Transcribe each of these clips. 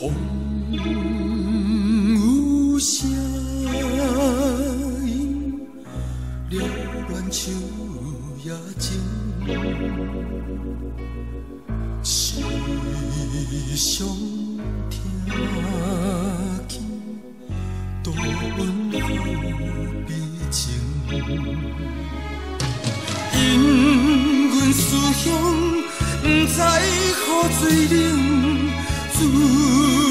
風有聲音，撩亂秋野情，時常聽見多溫和悲情。因阮思鄉，不知雨水冷，自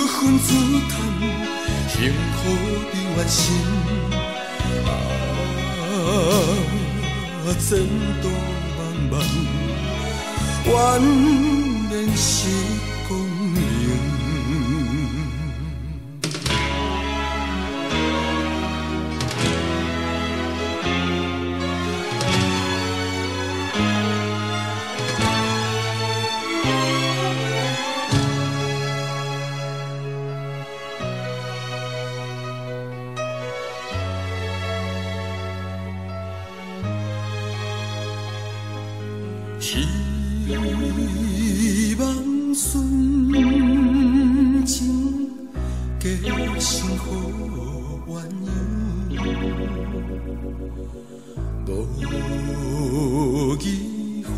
恨自嘆，幸福未完成。啊，前途茫茫，怨然是光明。希望純情，结成好鸳鸯，无语环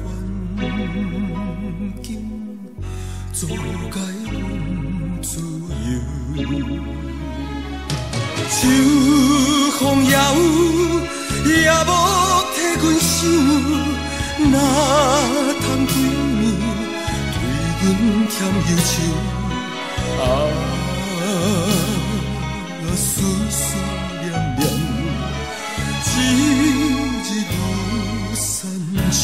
境，阻碍阮自由。秋風也雨，也無替阮想。哪通規暝對阮添憂愁？啊，思思念念，一日愈三秋。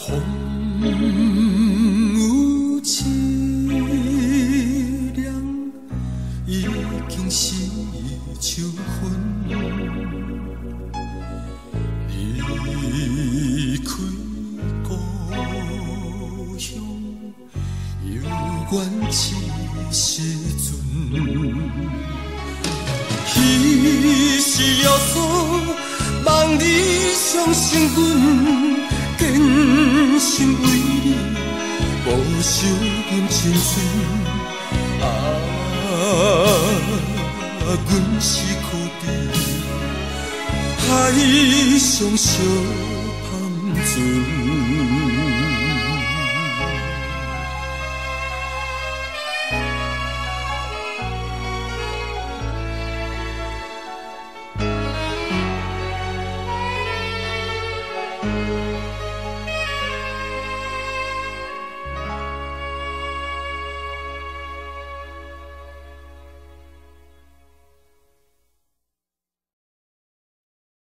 風有凄涼，已經是秋分。離開故鄉，猶原這時陣。彼時耶穌望你相信阮。堅心為你，無受阮青春。啊，阮是苦悲，海上小帆船。